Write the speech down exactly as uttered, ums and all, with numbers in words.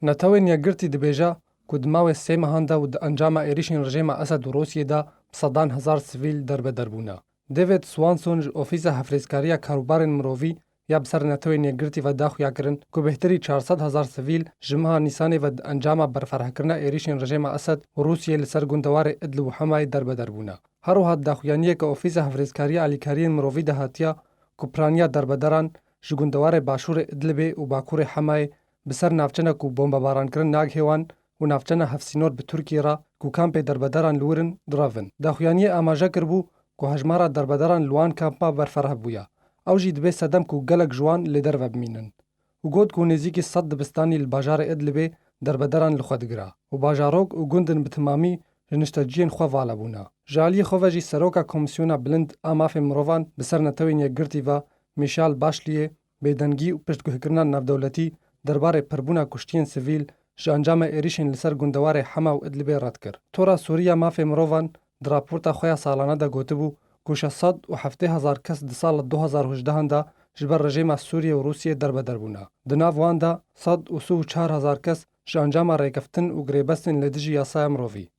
Netewên Yekgirtî dibêje ku di mawê sê mehan de û di encama êrîşên rejêma Esed û Rûsiyê de bi sedan hezar sivîl derbeder bûne. David Swanson ji Ofîsa Hevrêzkariya Karûbarên Mirovî ya bi ser Netewên Yekgirtî ve da xuya kirin ku bêhtirî çar sed hezar sivîl ji meha Nîsanê ve di encama berferehkirina êrîşên rejêma Esed û Rûsiyê li ser gundewarê Idlib û Hemayê derbeder bûne. Her wiha di daxuyaniyeke Ofîsa Hevrêzkariya Alîkariyên Mirovî de hatiya ku piraniya derbederan ji gundewarê başûrê Idlibê û bakurê Hemayê bi ser navçena ku bombebarankirin nagihê wan û navçena hevsînor bi Tirkiyê re ku kampê derbederan li wir in direvin. Daxuyaniyê amaje kiribû ku hejmara derbederan li wan kampa berfereh bûye. Ew jî dibê sedem ku gelek ji wan li derve bimînin. Û got ku nêzîkî sed dibistanî li bajarê Idlibê derbederan li xwe digire û bajarok û gundin bi timamî ji nişteciyên xwe vala bûne. Ji aliyê xwe ve jî Seroka Komîsyona Bilind a Mafê Mirovan bi ser Netewên Yekgirtî ve Mîşal Başliyê bêdengî û piştguhkirina navdewletî derbarê pirbûna kuştiyên sivîl ji encama êrîşên li ser gundewarê Hema û Idlibê red kir. Tora Sûrî ya Mafê Mirovan di raporta xwe ya salane de gotibû ku şeş sed û heftê hezar kes di sala du hezar û hejdehan de ji ber rejêma Sûriye û Rûsiyê derbeder bûne. Di nav wan de sed û sî û çar hezar kes ji encama rêkeftin û girêbestên li dijî yasaya mirovî.